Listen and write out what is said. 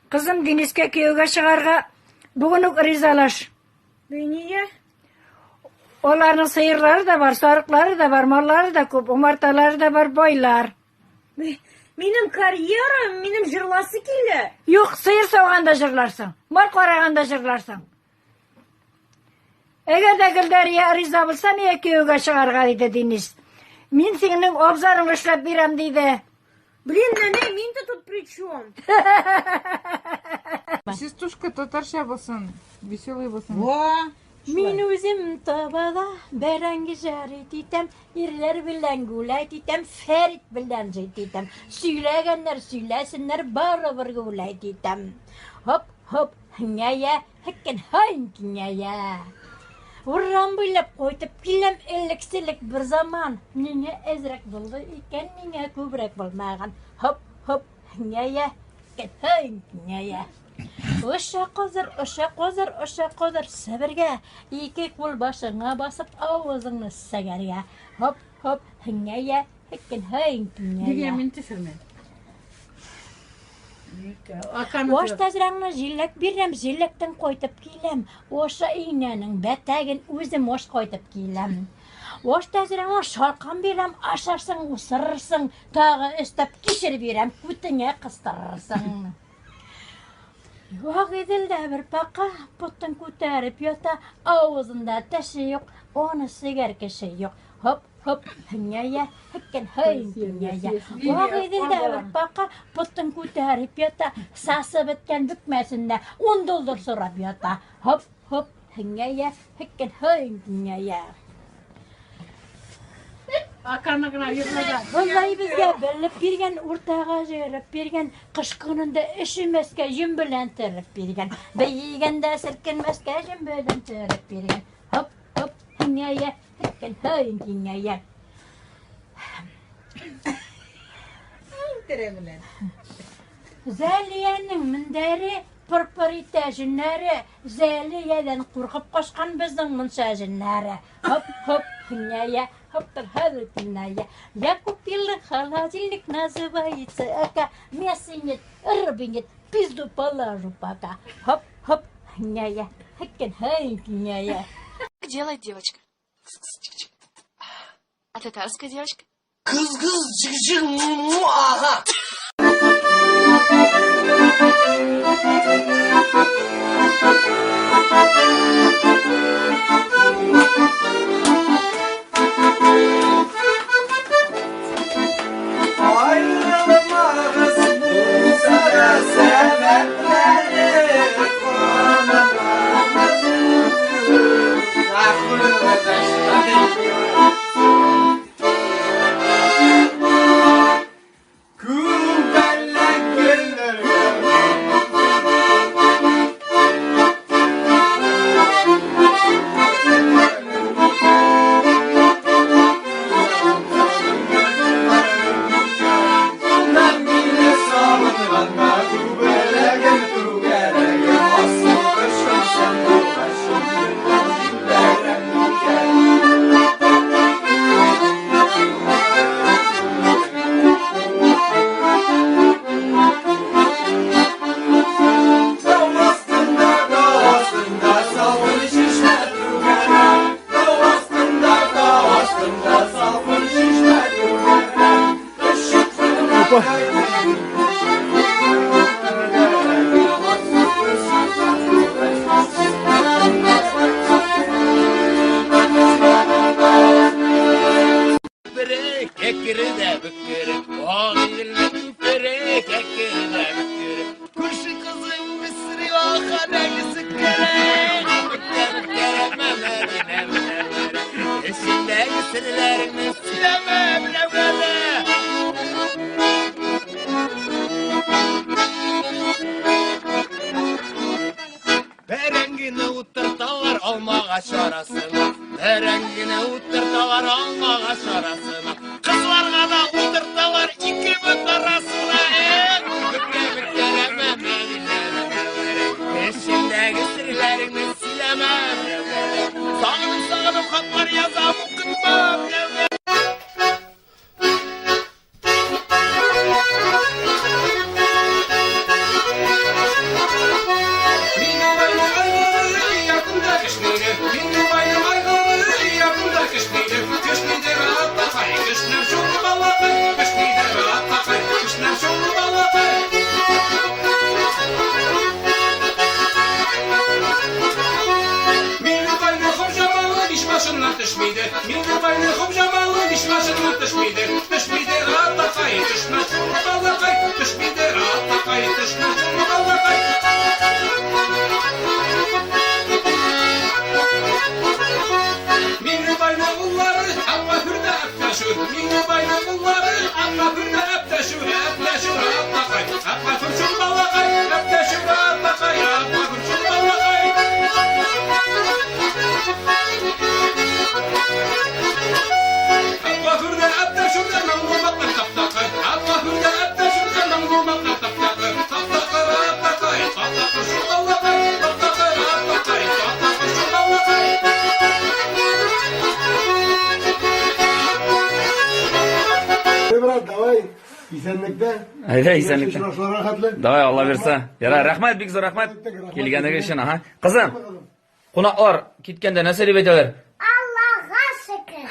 Кызым Денискә кияүгә чыгарга бүген үк ризалаш. Нигә? Аларның сыерлары да бар, сарыклары да бар, маллары да күп, умарталары да бар, байлар. Минем карьерам, минем җырласы килә. Юк, сыер сауганда җырларсың, мал караганда җырларсың. Әгәр дә Гөлдәрия риза булса, миңа кияүгә чыгарга, диде Денис. Мин синең абзарыңны эшләп бирәм, диде. Блин, нәнәй, мин-то тут при чем? Частушка татарча булсын, веселый булсын. Во! Мин үзем табада бәрәңге жарить итәм, ирләр белән гулять итәм, Фәрит белән жить итәм. Сөйләгәннәр сөйләсеннәр, барыбер гулять итәм. Хоп, хоп, һңәя, һеккен һайн киңәя. Урам буйлап кайтып киләм, элек-селек бер заман. Миңа әзрәк булды икән, миңа күбрәк булмаган. Хоп, хоп, һңәя, һеккен һайн киңәя. Оша козыр, оша козыр, оша козыр Себергә. Ике кул башыңа басып, авызыңны сәгәргә. Хоп, хоп, һңәя, һеккен һайн Нигә киңәя. мин төшермим? Ош тәзрәңне җиләк бирәм, җиләктән кайтып киләм. Оша инәнең бәтәген үзем ош кайтып киләм. Ош тәзрәңне шалкан бирәм, ашарсың, усырырсың, тагы өстәп кишер бирәм, күтеңә кыстырырсың. Агыйделдә бер пака потын күтәреп ята, авызында теше юк, аны сигәр кеше юк. Хоп, хоп, һңәя, һеккен һөй, һңәя. Агыйделдә бер пака потын күтәреп ята, сасы беткән бөкмәсендә ун доллар сорап ята. Хоп, хоп, һңәя, һеккен һөй, һңәя. Аканы гына йырлады. Болай безгә белеп биргән, уртага җыерып биргән, кыш көнендә өшемәскә йон белән төреп биргән, бейегәндә селкенмәскә йон белән төреп биргән. Хоп, хоп, һңәя, һеккен һөй, киңәя. Үтерә белән. Зәлиянең мендәре пыр-пыр итә җеннәре, Зәлиядән куркып качкан безнең мунча җеннәре. Хоп, хоп, һңәя, хоп, Я купила холодильник, называется АК. Мясо нет, рыбы нет, пизду положу пока. Хоп, хоп, һңәя, һеккен һөй, киңәя. Как делает девочка? А татарская девочка? Kız kız çık çık mu aha. Ayrılmağız bu sana sebepleri Күрше кызың Мисри аханәгесе кәрәк. Эчендәге серләреңне сөйләмә берәүгә дә. Бәрәңгене утырталар алмагач арасына. Бәрәңгене утырталар алмагач арасына. Кызларга да утырталар ике бот арасына. Эчендәге серләреңне сөйләмә берәүгә дә. Сагынып сагынып хатлар язам, укытма берәүгә. Исәнлектә. Әйдә, исәнлектә. Очрашуларга хәтле. Давай, Алла бирсә. Ярар, рәхмәт, бик зур рәхмәт. Килгәнегез өчен, аһа. Кызым, кунаклар киткәндә нәрсә дип әйтәләр? Аллага шөкер.